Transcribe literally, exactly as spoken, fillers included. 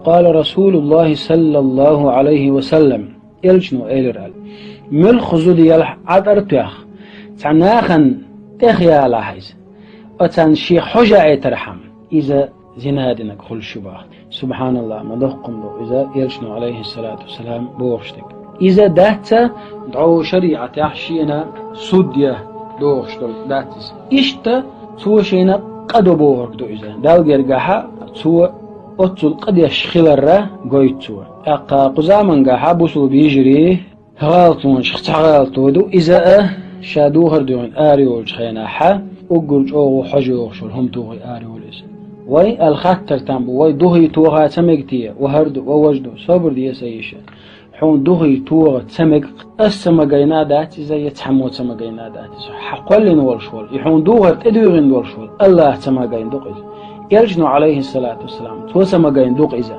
قال رسول الله صلى الله عليه وسلم, элчано элира аьлла: муьлхха зуда ялахь Ӏа тӀара тоьхна, цхьа нахана тӀехъялахь иза, оцарна шен хьожа Ӏайтархьама, иза зина динарг хуьлуш ю боху. СубхьаналлахӀ, ма доккха хӀума ду иза, элчано, Ӏалайхиссалату вассалам, бохуш дерг. Иза дац дӀо шариӀатехь шена суд ян дохуш долу, дац иза. Иштта цо шена къа до бохург ду иза. Далла гергахьа цо оццул къа деш хиларра гойту цо. ТӀаккха кху замангахьа бусулба йижарий гӀалатонаш, цхьа гӀалато ду иза а, ша духар дуьйна арайолчу хенахьа, уггар чӀогӀа хьожа йогӀуш йолу хӀума тухий арайолу иза. Вай аьлла хаттар там бу, вай духий тоха ца мега те, ва хӀара ду, ва важа ду, собар де, сан йиша. Хьуна духий тоха ца мега, ас ца магийна дац иза, я цхьаммо ца магийна дац иза. Хьан кхоьллина волуш волу, и хьуна духар тӀедуьйгӀина долуш волу АллахӀа ца магийна ду-кх иза. Элчано, Ӏалайхиссалату вассалам, цо ца магийна ду-кх иза.